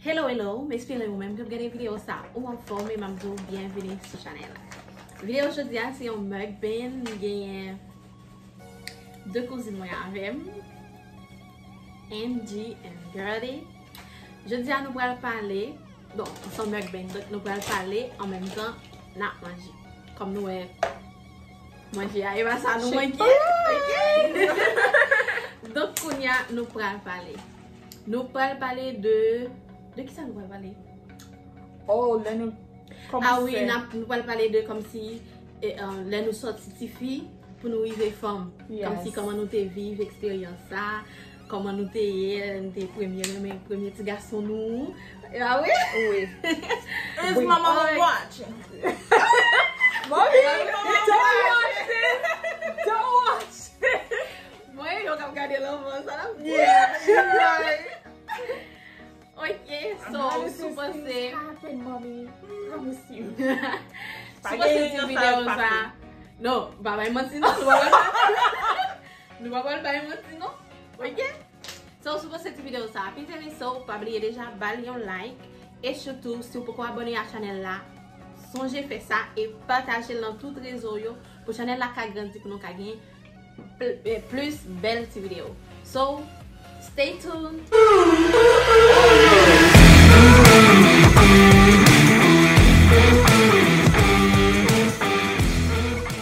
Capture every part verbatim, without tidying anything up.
Hello, hello, m espere ou menm k ap gade videyo sa ou anfòm e m ap di w byenvini sou chanèl. Videyo jodi a se yon mukbang, m genyen de kouzin mwen avè m, Angie and Girly. Jodi a nou pral pale, bon, se yon mukbang, donk nou pral pale an menm tan n ap manje. Kòm nou wè, manje a, e pa sa nou manke. Ok. Donk, kounye a, nou pral pale. Nou pral pale de, de ki sa nou pral pale? Oh, lè nou kòmanse. Ah wi, n ap, nou pral pale de kòmsi, e, e, lè nou sòti tifi pou nou rive fanm. Kòmsi kòman nou te viv eksperyans sa, kòman nou te ye, lè nou te premye renmen premye ti gason nou. Ah wi? Wi. Is my mama watching? Mommy, don't watch this. Don't watch this. Mwen, yo k ap gade lanmò sa l ap di. Yeah, you're right. Ok, so, si w panse, happen, mommy. Promise you. Si w panse ti videyo sa, non, pa bay manti non, nou pa pral, nou pa pral bay manti non. Ok? So, si w panse ti videyo sa ap enterese w, pa bliye deja ba l yon like. E sitou, si w poko abòne a chanèl la, sonje fè sa e pataje l nan tout rezo w yo pou chanèl la ka grandi, pou nou ka gen pl- eh, plis bèl ti videyo. So, stay tuned!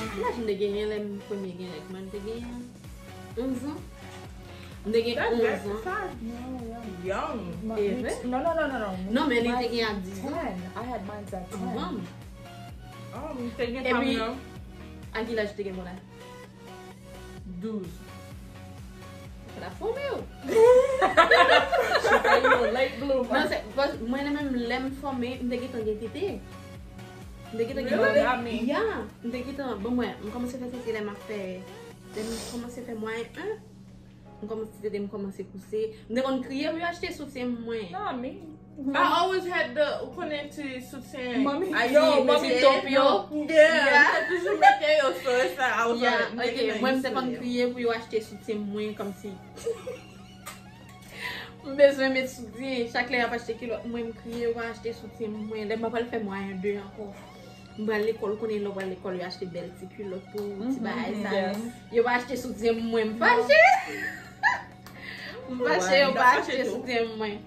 Ki laj m te genyen lè m premye gen règ mwen? M te genyen onz an. M te gen onz an. Young. E vre? No, no, no, no, no. Non, men li te gen a diz an. Ten. I had mine at ten. Anvan m. Oh, m te gen pa m nan. Epi, a ki laj ou te gen mwen la? Douz. Ou la fòme w. She say you a late bloomer. Non, se, pas, mwen menm lè m fòme, m te gentan gen tete. M te gentan gen tete. Really? Ya, m te gentan, bon, mwen, m kòmanse fè tete lè m ap fè, lè m kòmanse fè mwayen en. M kòmanse tete, m kòmanse pouse. M te konn kriye pou yo achte soutyen mwen. Nah, me. I always had the, ou konnen ti soutyen Mommy, yo, Mommy Top yo. Yeah, m te toujou mete yo, so sa, I was like, ok, mwen m te konn kriye pou yo achte soutyen mwen, kòmsi m bezwen met soutyen, chak lè y ap achte kilòt, mwen m kriye yo pa achte soutyen mwen, lè m pa pral fè mwayen de ankò. M pral lekòl, ou konnen lè w pral lekòl, yo achte bèl ti kilòt pou ou, ti bagay sa yo. Yo pa achte soutyen mwen, m fache. M fache, yo pa achte soutyen mwen.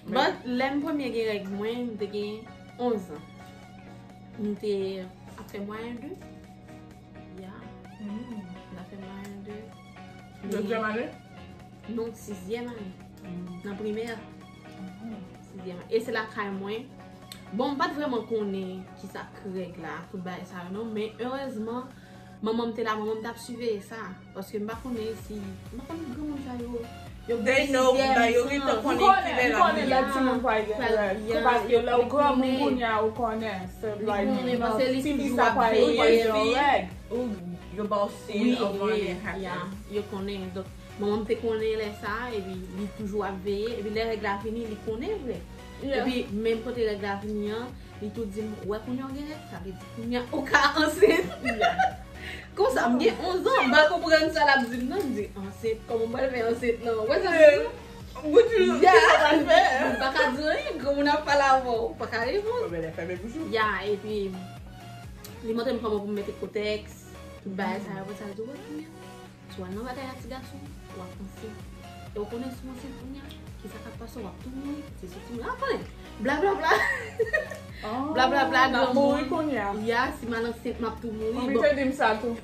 But lè m premye gen règ mwen, m te gen onz an. M te ap fè mwayen de. Ya. M t ap fè mwayen de. Dezyèm ane? Non, sizyèm ane. Nan primè. Sizyèm ane. E se lakay mwen. Bon, m pa t vrèman konnen kisa k règ la, tout bagay sa yo non, men erezman, manman m te la, manman m t ap siveye sa. Paske m pa konnen si, m pa konnen granmoun sa yo, yo gen sizyèm, yo gentan konnen kilè l ap vini. Ou konnen lè timoun pral gen règ. Se paske lè w granmoun kounye a, ou konnen. Se like, tifi sa pral gen règ. Ou, yo ba w siy anvan li happen. Yo konnen. Donk, manman m te konnen lè sa, epi li toujou ap veye, epi lè règ la vini, li konnen vre. Epi, menm kote règ la vini an, li tou di m, "Ou wè kounye a w gen règ, sa vle di kounye a ou ka ansent." Konsa, m gen onz an, m pa konprann sa l ap di m nan, m di, "Ansent, kòman m pral fè ansent lan?" Ou wè sa m di? Bouch ou, kisa w pral fè? M pa ka di anyen, granmoun ap pale avè w, ou pa ka reponn. Ou bèlè fèmen bouch ou. Ya, epi, li montre m kòman pou m mete kotèks, tout bagay sa yo, apre sa, l di, "Ou wè kounye a?" Si w al nan batay ak ti gason, w ap ansent. E w konnen si w ansent kounye a, kisa k ap pase, w ap tou mouri, se sou timoun. Ah, konnen. Blablabla. Blablabla, granmoun. M ap mouri kounye a. Ya, si m al ansent, m ap tou mouri. Manmi te di m sa tou.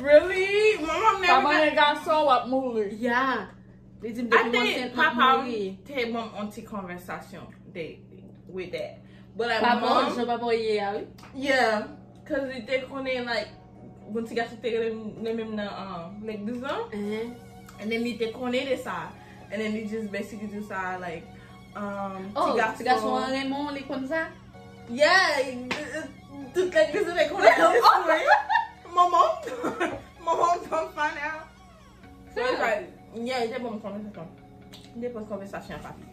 Really? Manman m nègre. Pa manyen gason, w ap mouri. Ya. Li di m depi m ansent, m ap mouri. I think papa m te ban m yon ti konvèsasyon de, with that. But like, papa, jan papa w ye a, wi. Yeah. Cause li te konnen, like, gon ti gason te rele m, renmen m nan, um, legliz lan. And then li te konnen de sa. And then li just basically do sa, like, um, ti gason an renmen w, li konn sa? Yeah, tout legliz te konnen. Manman, manman, don't find out. So, it's like, yeah, li te ban m konvèsasyon. M te pran konvèsasyon an papi.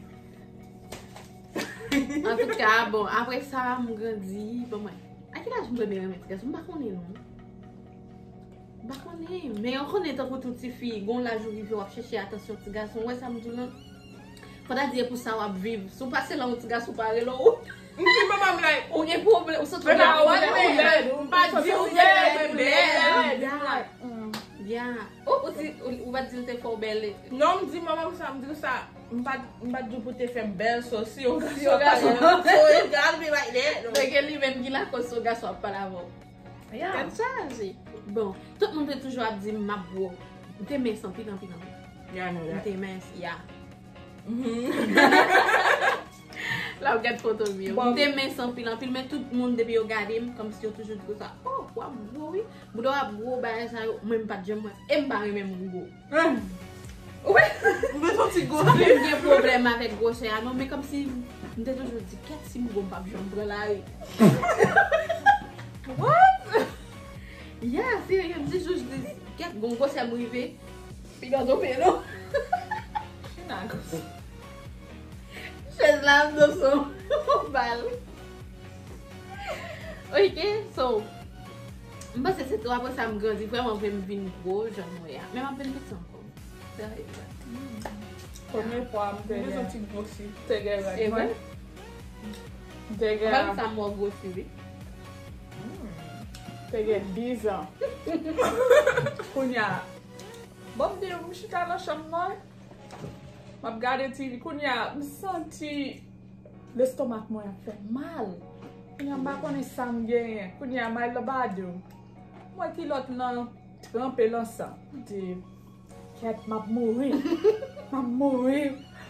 Antouka, bon, apre sa, m grandi, bon, mwen, a ki laj m premye renmen ti gason? M pa konnen, non. M pa konnen. Men ou konnen, tankou tout tifi, gon laj ou rive, w ap chèche atansyon ti gason. Ou wè sa m di w lan? Fò ta di e pou sa w ap viv. Si w pase la yon ti gason pa rele w, m di manman m like, ou gen pwoblèm, ou santi w gen pwoblèm. M pa di ou gen bèl. Ya. Oh, ou di, ou, ou pa di l te fè w bèl. Non, m di manman m sa, m di sa. M pa, m pa di w pou te fè m bèl, so si yon gason pa rele w, so it gotta be like that. Paske li menm ki lakoz si yon gason ap pale avè w. Ya. Tèt chaje. Bon, tout moun te toujou ap di m m ap gwo. M te mens anpil, anpil, anpil. Ya, nou la. M te mens, ya. La w gad foto m yo. M te mens anpil, anpil, men tout moun depi yo gade m, kòmsi yo toujou di konsa, oh, w ap gwo, wi. Bouda w ap gwo, bagay sa yo, mwen m pa t janm wè. E m pa renmen moun gwo. Ou wè? M bezwen ti gwo. M gen pwoblèm avèk gwosè a, non, men kòmsi m te toujou di, kèt si m gwo, m p ap janm pran lari. What? Yeah, serye, m te toujou di, kèt, gon gwosè m rive. Piga zo pye nou. She not gonna. Chèz la ap danse yon bal. Ok, so, m panse se tou apre sa m grandi, vrèman vre m vin gwo, jan m wè a. Men m ap vin piti ankò. Serye. Premye fwa m te gen, te gen règ mwen. M te gen. Ban m sa m wè gwosi, wi. Te gen diz an. Kounye a, bon, m di, m chita nan chanm nan. M ap gade T V. Kounye a, m santi lestomak mwen ap fè mal. Kounye a, m pa konnen sa m genyen. Kounye a, may labadou. M wè kilòt lan tranpe lan san. M di, kèt, m ap mouri. M ap mouri.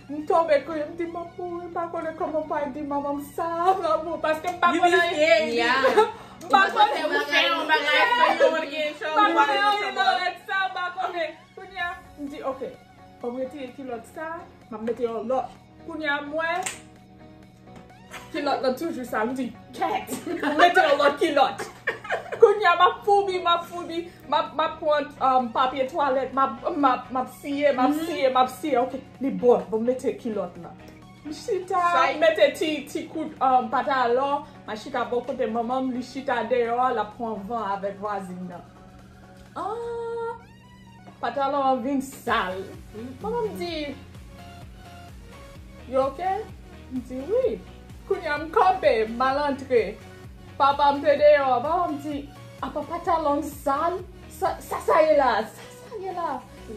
M tonbe kounye, m di, m ap mouri. M pa konnen kòman m pral di manman m sa. M ap mouri. Paske m pa konnen anyen. M pa konnen anyen nan règ sa. M pa konnen anyen nan règ sa. M pa konnen. Kounye a, m di, ok. Fò m retire kilòt sa, m ap mete yon lòt. Kounye a, m wè kilòt lan toujou sa, m di, kèt! M mete yon lòt kilòt. Kounye a, m ap foubi, m ap foubi, m ap, m ap pran, um, papye twalèt, m ap, m ap, m ap siye, m ap siye, m ap siye. Ok, li bon, bon, m mete kilòt lan. M chita, m mete ti, ti kout, um, patalon, m a chita bò kote manman m, li chita deyò, l ap pran van avèk vwazin nan. Ah! Patalon an vin sal. Manman m di, you okay? M di, wi. Kounye a m kanpe, m al antre. Papa m te deyò. Papa m di, apa patalon m sal? Sa, sa, sa ye la? Sa, sa ye la?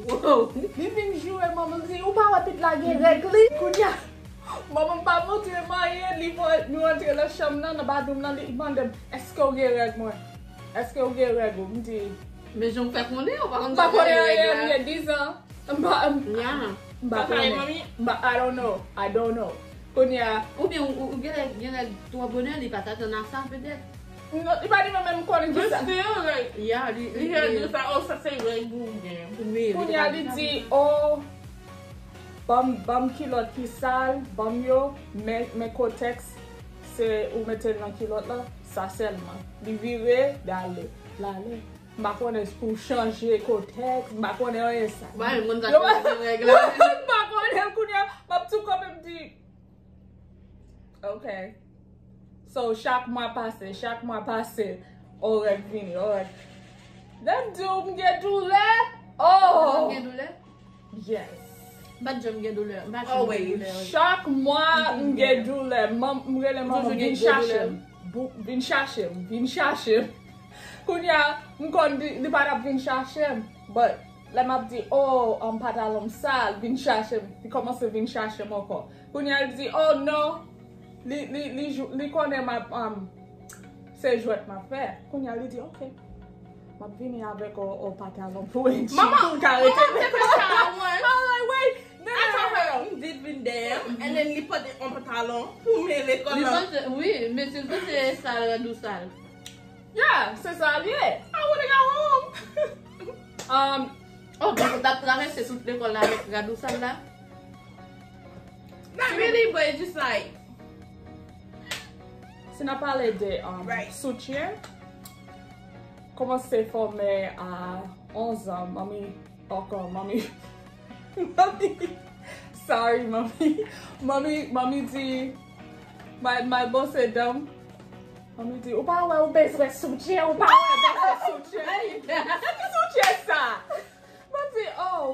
Wow. Li vin joure manman m di, ou pa wè pitit la gen règ li? Kounye a, manman m pa montre m anyen, li voye nou antre nan chanm nan, nan badoum nan, li mande m, èske w gen règ mwen? Èske w gen règ ou? M di, men jan w fè konnen, ou pa konn sa gen règ la. M pa konnen anyen, m gen diz an. M pa, m, m pa konnen. M pa, I don't know. I don't know. Kounye a. Oubyen ou, ou, ou gen règ, gen règ twò bonè, li pa t atann a sa, petèt. Non, li pa t menm konnen ki sa. But still, like, yeah, li, li, li, oh, sa se règ ou gen. Wi, kounye a, li di, oh, ban m, ban m kilòt ki sal, ban m yo, men, men kotèks, se ou mete l nan kilòt la, sa sèlman. Li vire, l ale. L ale. M pa konnen si pou chanje kotèks, m pa konnen anyen sa. Ba, yon moun sa chanje règ la. M pa konnen kounye a, m ap tou kanpe m di, ok. So, chak mwa pase, chak mwa pase, on règ vini, on règ. Lè m di w m gen doulè, oh! Ou gen doulè? Yes. M pa t janm gen doulè. M pa janm gen doulè. Chak mwa m gen doulè. M rele manman m vin chache m. Vin chache m, vin chache m. Kounye a, m konn di, li pa t ap vin chache m. But, lè m ap di, oh, um, patalon m sal, vin chache m. Li kòmanse vin chache m ankò. Kounye a, li di, oh, non. Li, li, li, li konnen m ap, um, se jwèt m ap fè. Kounye a, li di, ok. M ap vini avèk yon, yon patalon pou Angie pou l ka rete lekòl. Manman, manman te fè sa, mwen. Alright, wait. Atann, m di l vin dèyè m, and then li pote yon patalon pou m lekòl la. Li panse, wi, men si l panse sal, rad ou sal. Yeah, se sa l ye. I wanna go home. Um, oh, donk, ou t ap travèse tout lekòl la avèk rad ou sal la? Not really, but it's just like, si n ap pale de, um, soutyen, kòmanse fòme a onz an, manmi, ankò, manmi, manmi, sorry, manmi, manmi, manmi di, my, my boss said, um, manmi di, ou pa wè ou bezwen soutyen, ou pa wè ou bezwen soutyen. Ki soutyen sa? Mwen di, oh,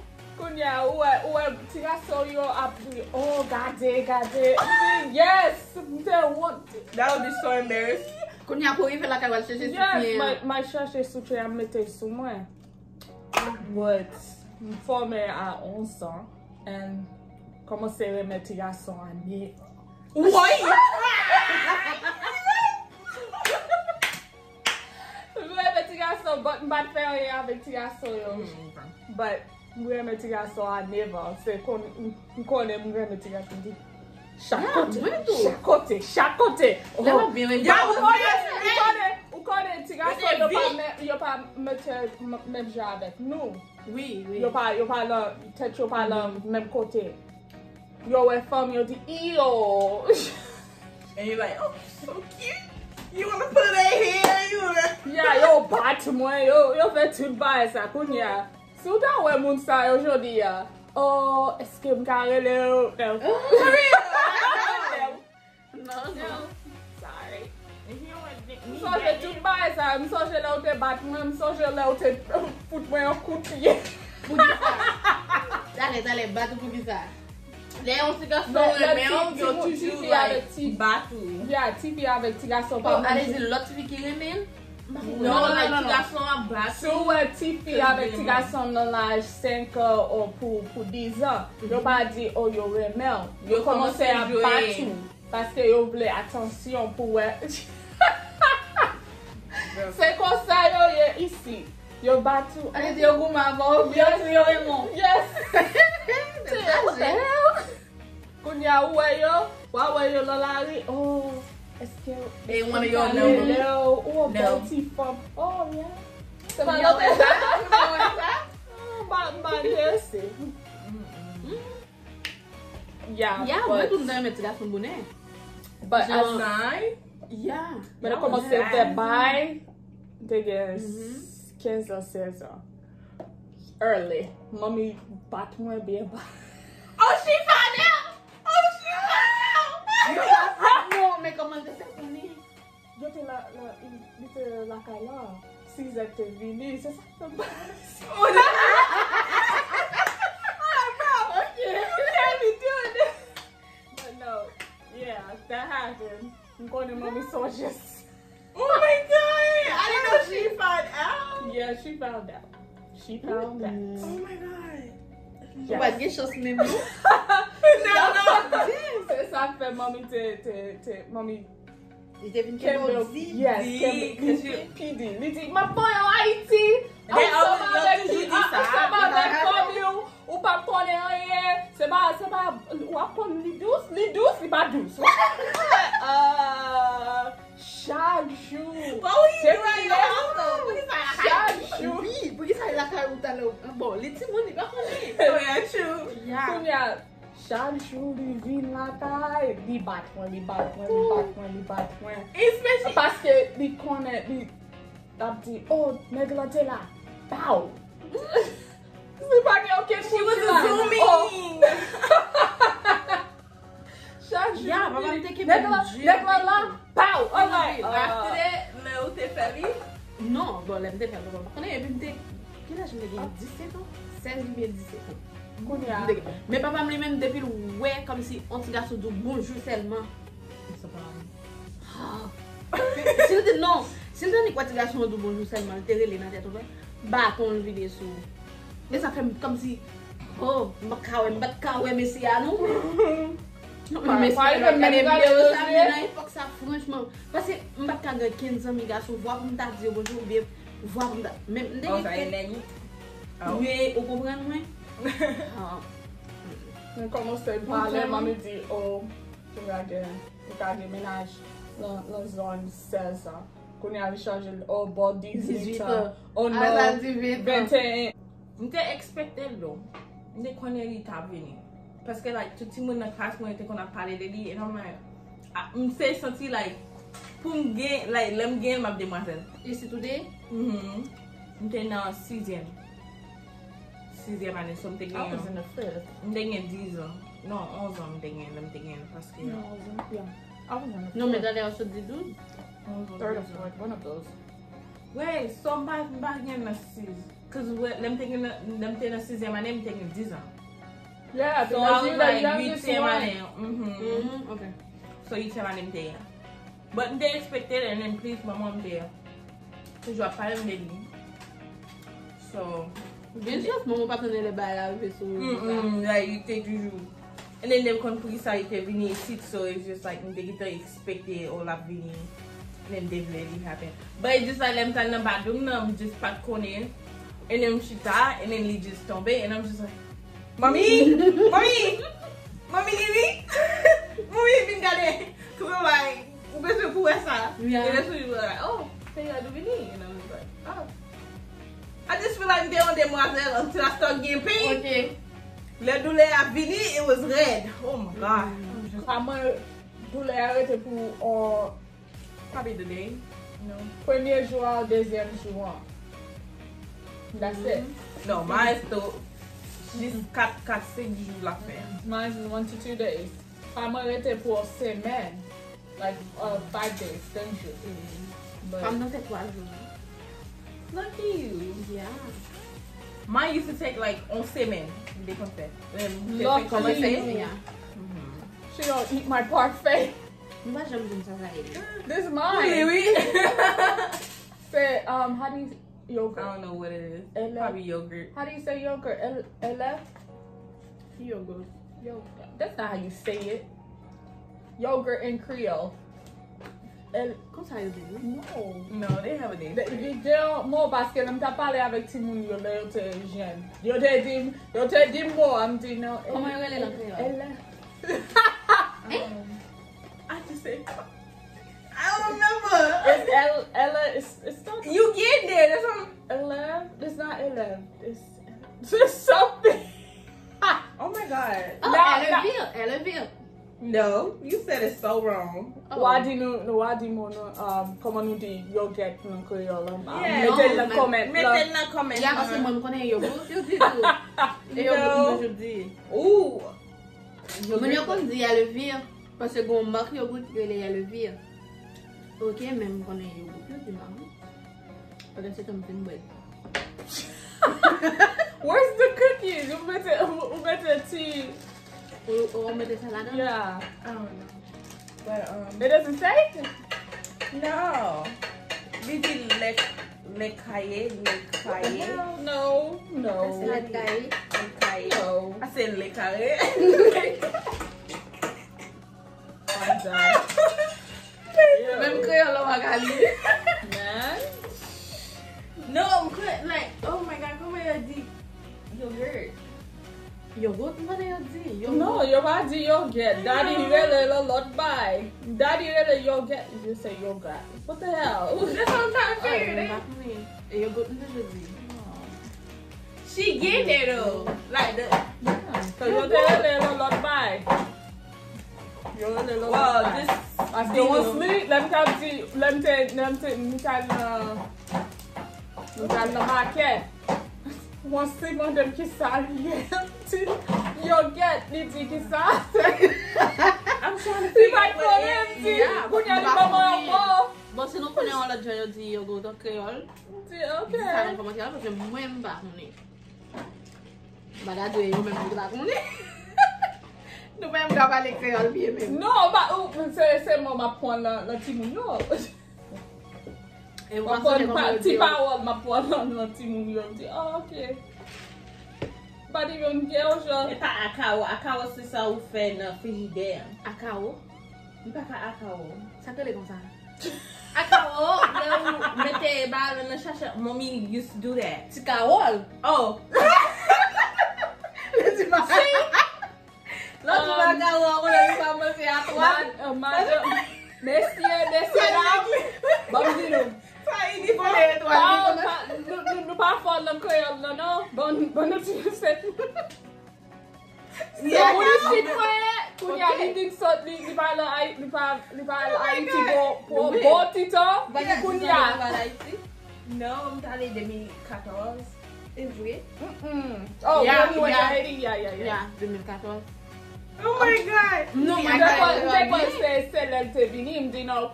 Kounye a, ou wè, ou wè, ti gason yo ap di, "Oh, gade, gade." M di, "Yes, m te wont." That would be so embarrassing. Kounye a, pou rive lakay, w al chèche soutyen an. Yes, m al chèche soutyen an, m mete sou mwen. But, m fòme a onz an, and kòmanse renmen ti gason a nèf an. Woy! M renmen ti gason, but m pa t fè anyen avèk ti gason yo. But m renmen ti gason a nèf an. Se kon, m konnen m renmen ti gason. M di, chak kote, chak kote, chak kote. Lè w ap byen rele. Ou konnen, ou konnen, ou konnen ti gason yo pa, yo pa mete menm jan avèk nou. Wi, wi. Yo pa, yo pa nan, tèt yo pa nan menm kote. Yo wè fanm, yo di, "Iyo." And you're like, "Oh, so cute. You wanna put that here? You wanna." Yeah, yo bat mwen, yo, yo fè tout bagay sa. Kounye a, si w ta wè moun sa yo jodi a, "Oh, èske m ka rele w?" No. For real? No, no. Sorry. M sonje tout bagay sa. M sonje lè w te bat mwen. M sonje lè w te fout mwen yon kout pye. Poukisa? Talè, talè, bat ou poukisa? Lè yon ti gason renmen w, yo toujou like bat ou. Yeah, ti fi avèk ti gason pa menm. Ale di lòt ti fi ki renmen l. Non, non, non, non, ti gason ap bat ou. Si w wè ti fi avèk ti gason nan laj senk an ou pou, pou diz an, yo pa di, "Oh, yo renmen w." Yo kòmanse ap bat ou. Paske yo vle atansyon pou wè. Se konsa yo ye isi. Yo bat ou. Yo goumen avè w, yo tou yo renmen w. Yes. Kounye a, ou wè yo, w a wè yo nan lari. Oh, èske, èske m ka rele w? Ou yon bèl ti fanm. Oh, yeah. Se pa yo te sa? M pa, m pa enterese. Yeah, yeah, mwen tou m ta renmen ti gason bonè. But as I, yeah, mwen te kòmanse fè bay, m te gen kenz an, sèz an. Early. Manmi bat mwen byen ba. Oh, she found out! Oh, she found out! Non, men kòman l te fè konnen? Yo te la, la, li te lakay la. Sizèt te vini, se sa k fè m pa. But no, yeah, that happened. M konnen manmi sonje. Oh my God! I didn't know she found out. Yeah, she found out. She found out. Oh my God. Ou pa t gen chans menm non. Non, non. Se sa k fè manmi te, te, te, manmi Li te vin kenbe w di, yes, kenbe, li di, pi di. Li di, "M ap voye w Ayiti, ansanm avèk, ansanm avèk fanmi w, ou p ap konnen anyen." Se pa, se pa, w ap konn li dous, li dous, li pa dous. Ah, chak jou. Chak jou. Wi, poukisa li lakay ou talè? Bon, li timoun, li pa konnen. Kounye a, chak jou li vin lakay, li bat mwen, li bat mwen, li bat mwen, li bat mwen. Paske li konnen, li ap di, "Oh, nèg lan te la." Pow! Li pa gen okenn moun ki la. Oh. Chak jou, nèg lan, nèg lan la, pow! After that, lè ou te fè li? Non, bon, lè m te fè l, mwen pa konnen, epi m te, ki laj m te gen? Disèt an? Sèz oubyen disèt an. Kounye a. M te gen. Men papa m li menm, depi l wè kòmsi yon ti gason di w bonjou sèlman, li santi l pa renmen. Ah. Si l te, non, si l tande kwa ti gason an di w bonjou sèlman, l te rele nan tèt ou, wè, baton l vide sou ou. E sa fè m kòmsi, oh, m pa ka wè, m pa t ka wè mesye a, non. Mesye a gade videyo sa, m di nan epòk sa, franchman. Paske m pa t ka gen kenn zanmi gason, vwa pou m ta di yo bonjou, oubyen vwa pou m ta, men m te gen kèk, wi, ou konprann mwen? Ah. M kòmanse pale, manmi di, oh, Ou ka gen, ou ka gen mennaj nan, nan zòn sèz an. Kounye a li chanje l, oh, bò dizuit an. Oh non, venteyen. M te ekspekte l tou. M te konnen li t ap vini. Paske, like, tout timoun nan klas mwen te konn ap pale de li, and I'm like, ah, m te santi, like, pou m gen, like, lè m gen l, m ap demwazèl. Is it today? Mhm. M te nan sizyèm. Sizyèm ane, so m te gen, m te gen diz an. Non, onz an m te gen, lè m te gen l, paske non, onz an, yeah. I was in the fifth. Non, men talè a w sot di douz. Third or fourth, one of those. Wi, so m pa, m pa gen nan siz. Cause lè m te gen nan, lè m te nan sizyèm ane, m te gen diz an. Yeah, so I was like, uityèm ane. Mhm. Mhm, okay. So uityèm ane m te ye. But m te ekspekte l, and then plis manman m te toujou ap pale m de li. So, gen chans manman w pa t konnen lè bagay la rive sou ou konsa. Mm, mm, like, li te toujou. And then, lè m konn poukisa li te vini isit, so it's just like, m te gentan ekspekte, oh, l ap vini. And then, m te vle li happen. But it's just like, lè m t al nan bathroom nan, m just pa t konnen. And then, m chita, and then, li just tonbe, and I'm just like, Manmi! Manmi! Manmi Lili! Manmi, vin gade! Cause I'm like, ou bezwen pou wè sa. Yeah. E lè sou li, like, oh, peryòd ou vini. And I'm just like, oh. I just feel like m te yon demwazèl until I start getting pain. Ok. Lè doulè a vini, it was red. Oh my God. Mm. Sa mwen, doulè a rete pou, uh, Probably the day. No. Premye jou a, dezyèm jou an. That's it. No, mine tou, jis kat, kat, senk jou l ap fè. Mine is one to two days. Pa mwen rete pou yon semèn. Like, uh, five days, senk jou. But pa m nan fè twa jou. Lucky you. Yeah. Mine used to take, like, yon semèn. M te konn fè. Lucky you. Yeah. She gonna eat my parfait. Nou pa janm konn sa sa ye. This is mine. Wi, wi. Se, um, how do you, yogurt. I don't know what it is. Probably yogurt. How do you say yogurt? L F? Yogurt. Yogurt. That's not how you say it. Yogurt in Creole. L- Konsa yo di, wi. No. No, they have a name for it. Gen yon mo, paske lè m t ap pale avèk timoun yo lè yo te jèn. Yo te di m, yo te di m mo a, m di non. Kòman yo rele l an kreyòl? L F. Um, I just say, I don't remember. It's L, L, it's, it's not. You get there. That's what I'm. L F? It's not L F. It's, it's something. Oh my God. Oh, now, L E V, now, L E V. No, you said it so wrong. Wa di nou, nou wa di mo nou, um, kòman nou di yogurt nan kreyòl la? Yeah. Mete l nan comment la. Mete l nan comment la. Ya, paske mwen, m konnen yogurt, yo di tou. E yogurt nou toujou di. Ooh. Moun yo konn di Elvire, paske gen yon mak yogurt ki rele Elvire. Ok, men m konnen yogurt yo di mak wi. Pandan se tan m fin bwè. Where's the cookies? Ou mete, ou, ou mete ti. Ou, ou mete sa ladan? Yeah. I don't know. But, um, it doesn't say? No. Li di lè, lè kaye, lè kaye. What the hell? No, no. Lè kaye. Lè kaye. No. I said lè kaye. I'm done. Menm kreyòl la w pa ka li. Man. No, m kre-, like, oh my God, kòman yo di yogurt? Yogurt, m konnen yo di. Yogurt. No, yo pa di yogurt. Daddy rele l lòt bay. Daddy rele yogurt. You say yogurt. What the hell? That's what I'm trying to figure it out. E yogurt, m toujou di. She get there though. Like the. Yeah. So yo te rele l lòt bay. Yo rele l lòt bay. Paske yon sli, lè m t ap di, lè m te, lè m te, m t al nan, m t al nan makèt. Yon sli mande m kisa l ye. M di, yogurt, li di kisa. Li pa t konnen, m di, kounye a li ban mwen yon mo. Bon, si nou konnen yon lòt jan yo di yogurt an kreyòl, m di, ok. Di sa nan kòmantè a, paske mwen, m pa konnen. Bagay yo menm nou pa konnen. Nou pa menm ka pale kreyòl byen menm. Non, ba, ou, se, se mo m ap pran nan, nan timoun yo. E w pa konnen kòman yo di yo. Ti pawòl m ap pran nan, nan timoun yo, m di, oh, ok. Ba di yo m gen yon jan. E pa akawo, akawo se sa ou fè nan frijidè a. Akawo? M pa ka akawo. Sa k rele konsa? Akawo, lè ou mete balon nan chacha, mommy used to do that. Ti kawòl. Oh. Li di pa. Si. Lòt ou pa ka wè, ou konnen li kòmanse a twa. Mad- euh, madan, mesye, mesye dam, ban m di nou. Sa ini pou etwal, li pa, konnen. Pa, nou, nou, nou pa fò nan kreyòl, non, non. Ban, ban nou ti se. Se pou li si mwen, kounye a li vin sot, li, li pa nan Ay-, li pa, li pa al Ayiti pou, pou bon ti tan, kounye a. Non, m t ale de mil katòz. E vre? Mm-mm. Oh, yeah, when you were yeah. Haiti, yeah, yeah, yeah. Yeah, de mil katòz. Oh my God. Non, mwen te kwè, mwen te kwè se, se lè l te vini, m di non.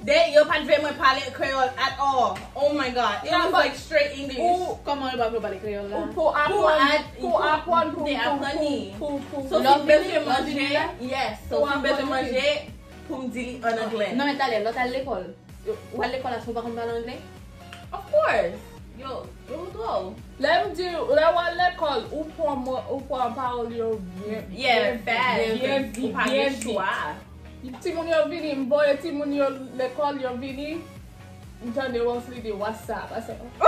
De, yo pa t vle mwen pale kreyòl at all. Oh my God. It was like straight English. Ou, kòman yo pa vle pale kreyòl la? Ou pou aprann, pou aprann, pou, pou, pou, pou, pou, pou. Sophie bezwen manje. Yes, Sophie bezwen manje pou m di li an anglè. Non, men talè, lè w t al lekòl. Ou al lekòl la, si w pa konn pale anglè? Of course. Yo, yo dwo. Lè m di, lè w al lekòl, ou pran mo, ou pran pawòl yo byen, yeah, byen, fast. Byen vit, ou pa gen chwa. Timoun yo vini, m voye timoun yo lekòl, yo vini, m tande Wesley di, "What's up?" I said, "Oh."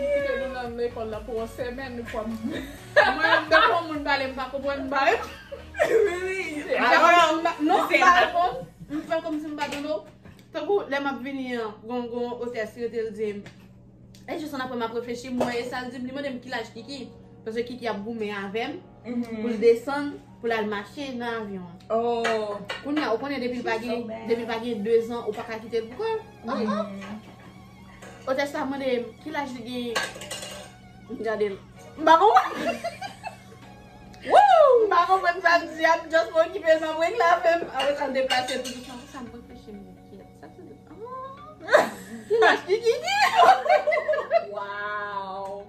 Li kite nou nan lekòl la pou yon semèn, li pran. Mwen, m te pran moun pale, m pa konprann bagay. Really? Non, m pa reponn. M fè kòmsi m pa tande w. Tankou lè m ap vini an, gon, gon otès rete l di m. E jis ann apre m ap reflechi, m wè e sa l di m, li mande m ki laj Kiki. Paske Kiki ap goumen avè m pou l desann, pou l al mache nan avyon an. Oh. Kounye a, ou konnen depi l pa gen, depi l pa gen dezan, ou pa ka kite l pou kò l. Otès la mande m ki laj li genyen. M gade l. M pa konprann. Woo! M pa konprann sa l di a, m just okipe nan break la, men apre sa m deplase tou dousman. Apre sa m reflechi, m di, "Kiyès sa ki di?" Ah! Ki laj Kiki? Wow!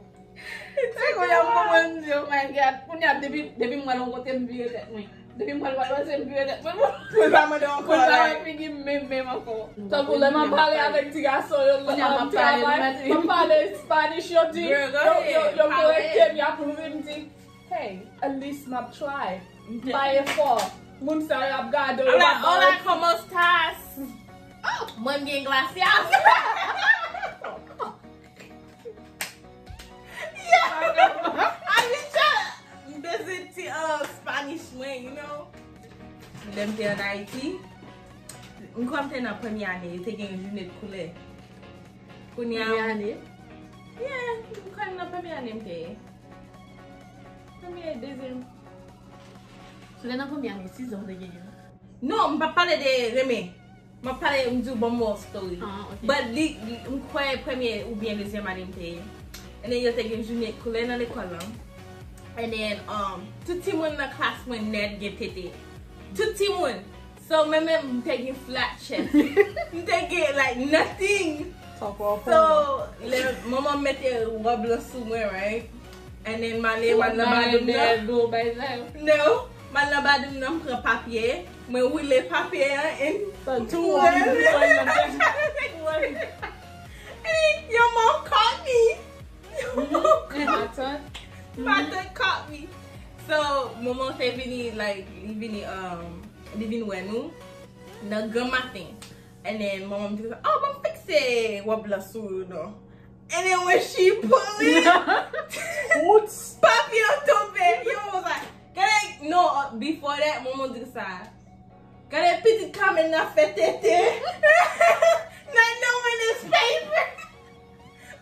Se kounye a m konprann, m di, "Oh my God." Kounye a, depi, depi m wè l yon kote, m vire tèt mwen. Depi m wè l pral pase, m vire tèt mwen. Pou l pa mande ankò, pou l pa wè figi m menm, menm ankò. Tankou lè m ap pale avèk ti gason yo, lè m ap travay, m ap pale Spanish, yo di, yo, yo, yo korekte m, y ap ri, m di, "Hey, at least m ap try." M pa efò. Moun sa yo ap gade w, yo pa ba w. "Hola, ¿cómo estás?" Oh, mwen, "Bien, gracias." Yeah. I mean, shut up. M bezwen ti, uh, Spanish mwen, you know. Lè m te ann Ayiti, m kwè m te nan premye ane, yo te gen jounen de koulè. Kounye a, premye ane? Yeah, m kwè nan premye ane m te ye. Premye, dezyèm. Sou lè nan premye ane, sizan w te genyen? Non, m p ap pale de renmen. M ap pale, m di w, bon, m wè yon story. Ah, ok. But li, li, m kwè premye oubyen dezyèm ane m te ye. And then yo te gen jounen koulè nan lekòl lan. And then, um, tout timoun nan klas mwen nèt gen tete. Tout timoun. So, mwen menm, m te gen flat chest. M te gen, like, nothing. So, lè manman m mete wòb lan sou mwen, right? And then, m ale, m al nan badoum nan. No. M al nan badoum nan, m pran papye. Mwen woule papye an, and two. And your mom caught me. Your mom caught me. My dad caught me. So, manman te vini, like, li vini, um, li vin wè nou nan gran maten. And then, manman m di konsa, "Oh, ban m fikse wòb lan sou ou non." And then when she pull it, papye an tonbe. Yo, was like, gade, no, uh, before that, manman di sa. Gade pitit Carmen nan fè tete. Not knowing this paper.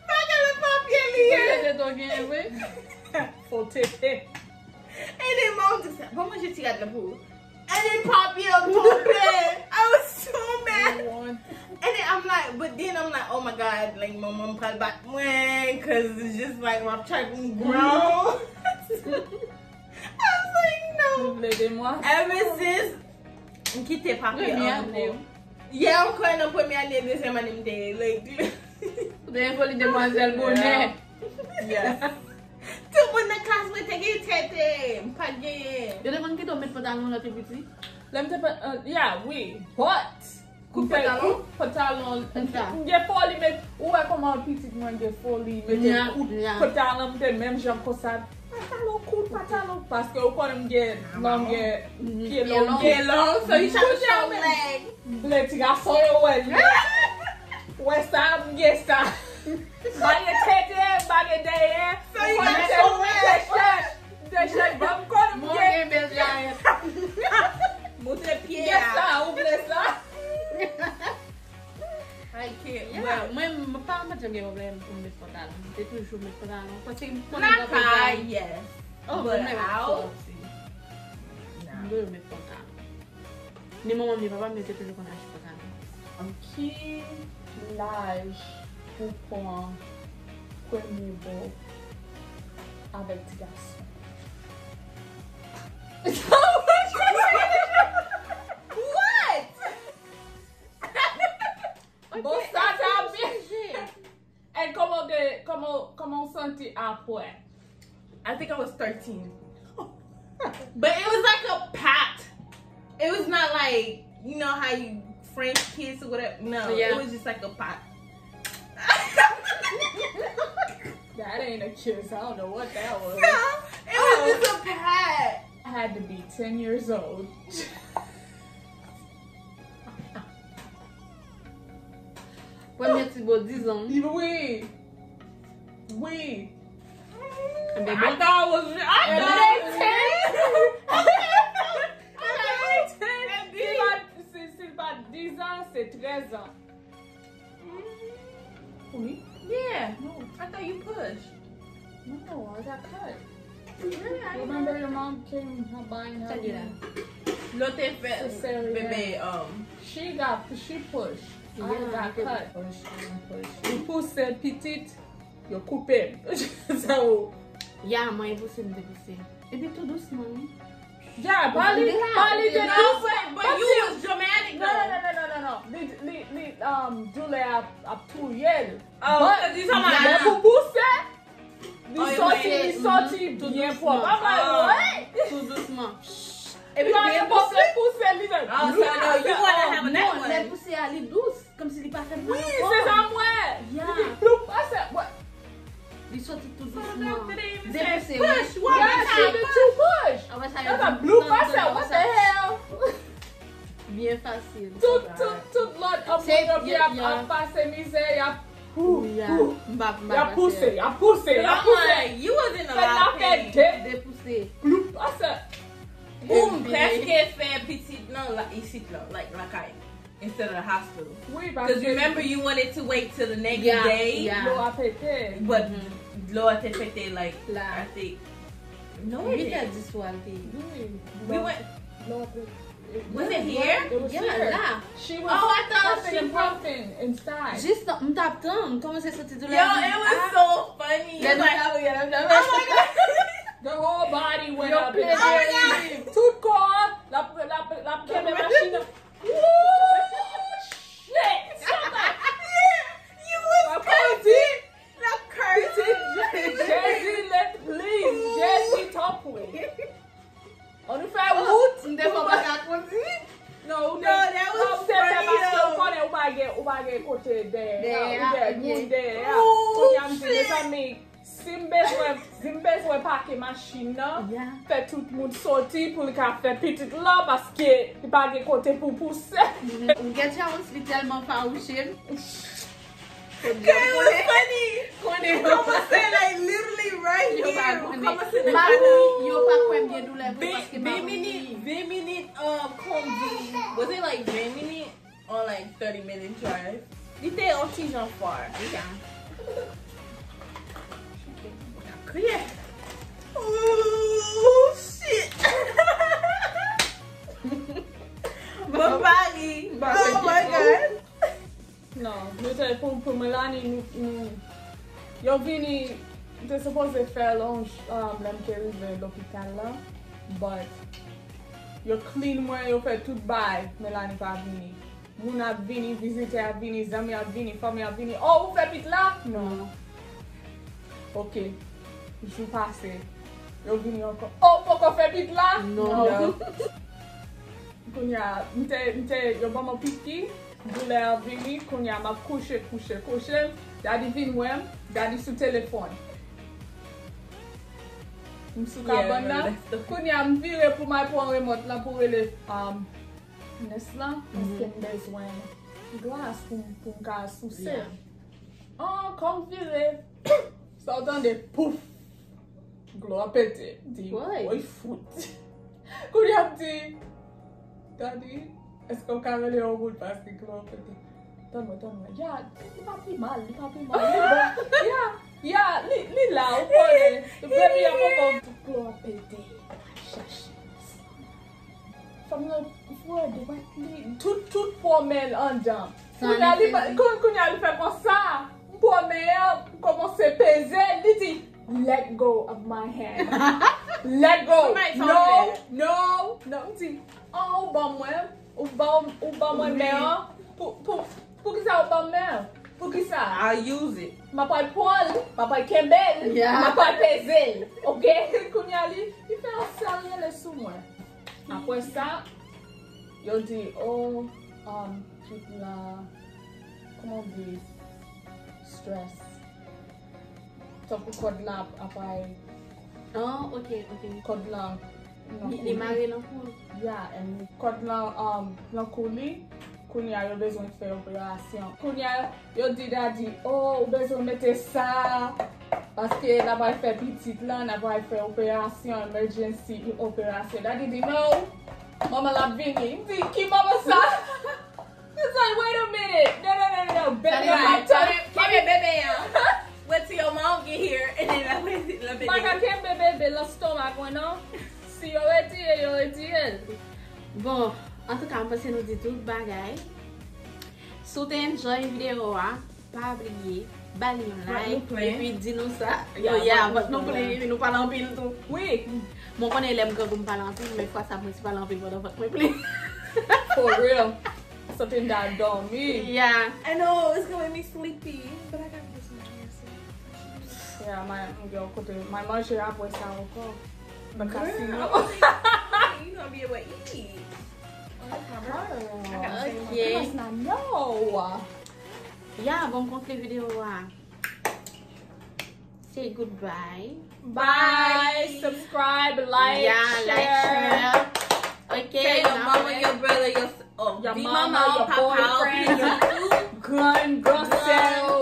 Pa gade papye li ye. Tete to genyen vre. Fo tete. And then manman di sa, "Ban manje ti rad la pou ou." And then papye an tonbe. I was so mad. And then I'm like, but then I'm like, "Oh my God, like, manman m pral bat mwen, 'cause it's just like, m ap try pou m grow." I was like, "No." Ever since, m kite papye an tonbe. Yeah, m kwè nan premye ane, dezyèm ane m te, like, ou te envoli demwazèl bonè. Yeah. Tout moun nan klas mwen te gen tete, m pa t genyen. Yo te konn kite w met pantalon lè w te piti? Lè m te pa, uh, yeah, wi. But, koupe pantalon? Koupe pantalon. M gen foli, men ou wè kòman pitit mwen gen foli, mete kout pantalon, m te menm jan konsa. Pantalon kout, pantalon, paske ou konnen m gen longè, pye long. Pye long, so you try to show leg. Vle ti gason yo wè l. Wè sa, m gen sa. M pa gen tete, m pa gen dèyè. So you gotta show leg. Janm gen pwoblèm pou m met pantalon. M te toujou met pantalon. Paske m konnen nan papa, yes. Oh, but out? Mwen menm ap soti. M toujou met pantalon. Ni manman m, ni papa m, yo te toujou konn achte pantalon. Ki laj ou pran premye bo avèk ti gason? What? Bon, sa, sa byen. And kòman w te, kòman, kòman w santi apre? I think I was thirteen. But it was like a pact. It was not like, you know how you French kiss or whatever. No, yeah. It was just like a pact. That ain't a kiss. I don't know what that was. So, it was just a pact. I had to be ten years old. Premye ti bo dizan. Wi. Wi. Ebyen, I thought it was, I thought it was ten. I thought it was ten. Si, si l pa dizan, se trèzan. Wi. Yeah. No. I thought you pushed. No, I got cut. Remember your mom came buying her. Lè w te fè bebe, um, she got, she pushed. I got cut. Li pouse pitit, yo koupe m. Sa ou. Ya, mwen pouse m te pouse. Epi tou dousman, wi. Ya, pa li, pa li te dousman. But you was dramatic though. No, no, no, no, no, no. Li, li, li, um, doulè ap, ap touye l. Oh, but, lè pou pouse, Li soti, li soti byen pwòp. Tou dousman. Epi lè pouse, pouse li menm. Oh, so no, you wanna have a nice one. Non, lè pouse a, li dous, kòmsi li pa fè mal ankò. Wi, se sa m wè. Li di bloup, pase. Li soti tou dousman. Depouse, wi. Yeah, she did two push. Apre sa, yo di bloup, pase. What the hell? Byen fasil. Tout, tout, tout lòt anpil yo ki ap, ap pase mizè, y ap Pou, pou. Y ap pouse, y ap pouse, y ap pouse. You wasn't allowed to depouse. Ploup, asa. Ou m prèske fè pitit nan la, isit la, like, lakay, instead of the hospital. Wi, paske. Because remember you wanted to wait till the next day. Dlo a pete. But dlo a te pete, like, I think. No, it didn't. Uit è di swa l te ye. Wi. We went. Dlo a pete. Was it here? It was here. Yeah, la. She was puffing and puffing inside. Jis m t ap tann, kòmanse santi doulè. Yo, it was so funny. Lè nou t ap ri, lè nou t ap ri. Oh my God. The whole body went up. Yo plede ri. Tout kò l ap, l ap, l ap kenbe machin nan. Woo! Shit! You was crazy. L ap crazy. Jezi, let please. Jezi, tanpri. Ann nou fè wout. M te fè w pa ka kondi. Non, ou te, non, that was funny though. Paske ou konnen ou pa gen, ou pa gen kote dèyè a, ou gen moun dèyè a. Kounye a m di, mezanmi, si m bezwen, si m bezwen pake machin nan, fè tout moun soti pou li ka fè pitit la, paske li pa gen kote pou pouse. Ou gen chans, li tèlman fawouche m. It was funny. Konnen yo. Kòmanse, like, literally right here. Yo pa konnen. Kòmanse nan kanal. Yo pa kwè m gen doulè vre paske m pa konnen. Ven minit, ven minit, um, kondi. Was it, like, ven minit or, like, thirty minute drive? Li te yon ti jan far. Li ka. Kriye. Ooh, shit. Bon, Paris. Oh my God. Non, nou te, pou, pou Melanie, nou, nou, yo vini, m te sipoze fè l yon j-, um, lè m te rive lopital la, but yo clean mwen, yo fè tout bagay, Melanie pa vini. Moun ap vini, vizitè ap vini, zanmi ap vini, fanmi ap vini. Oh, ou fè pitit la? Non. Ok. Jou pase. Yo vini ankò. Oh, ou poko fè pitit la? Non. Non. Kounye a, m te, m te, yo ban mwen piki, doulè a vini, kounye a m ap kouche, kouche, kouche. Daddy vin wè m, Daddy sou telefòn. M sou kabann nan. Kounye a, m vire pou m al pran remòt lan pou rele, um, nès lan, paske m bezwen glas pou m, pou m ka souse. An, kòm vire, sa w tande, pouf! Dlo a pete. Di, woy fout. Kounye a m di, Daddy, èske w ka rele yon moun paske dlo a pete? Tann mwen, tann mwen. Ya, li pa pi mal, li pa pi mal. Li bon. Ya, ya, li, li la, ou konnen. Baby a poko. Tout klò ap pete. Chache. Fanm nan fwè de bat li. Tout, tout pwomèl anndan. Kounye a li, kounye a li fè konsa. M pwomèl, m kòmanse peze. Li di, "Let go of my hand." Let go. No, no, no. M di, "Oh, ou ban mwen." Ou ba, ou ba mwen men an pou, pou, pou ki sa ou ba m men an? Pou ki sa? I'll use it. M ap al pran l, m ap al kenbe l, yeah, m ap al peze l. Oke? Kounye a li, li fè yon sèl rele sou mwen. Apre sa, yo di, oh, um, tout la, kòman di, stress. Tankou kòd la ap, ap ay. Ah, ok, ok. Kòd la nan kou li. Li mare nan kou l. Yeah, and kòd la, um, nan kou li. Kounye a yo bezwen fè operasyon. Kounye a yo di Daddy, oh, ou bezwen mete sa. Paske n ap al fè pitit la, n ap al fè operasyon, emergency operasyon. Daddy di, no, manman l ap vini. M di, ki manman sa? It's like, wait a minute. No, no, no, no, no. Baby, kenbe bebe a. Wait till your mom get here and then la, la bebe. Pa ka kenbe bebe lan stomach mwen non. Si yo retire, yo retire l. Bon, antouka, m panse nou di tout bagay. Si w te enjoy videyo a, pa bliye ba li yon like, epi di nou sa. Yo, yeah, vant nou plen, epi nou pale anpil tou. Wi. Mwen konnen lè m grangou m pale anpil, men fwa sa mwen ti pale anpil pandan vant mwen plen. For real. Something that don't me. Yeah. I know, it's gonna make me sleepy, but I gotta get some rest. Yeah, my, yo, kote, my manje apre sa ankò. Because you know, you gonna be able to eat. Oh, that's my birthday. I gotta save my birthday. Okay. Must not know. Yeah, bon, m konkli videyo a. Say goodbye. Bye. Subscribe, like, yeah, like, share. Share. Okay, tell your mama, your brother, your, oh, your mama, your papa, your boyfriend, your grand, grand sè.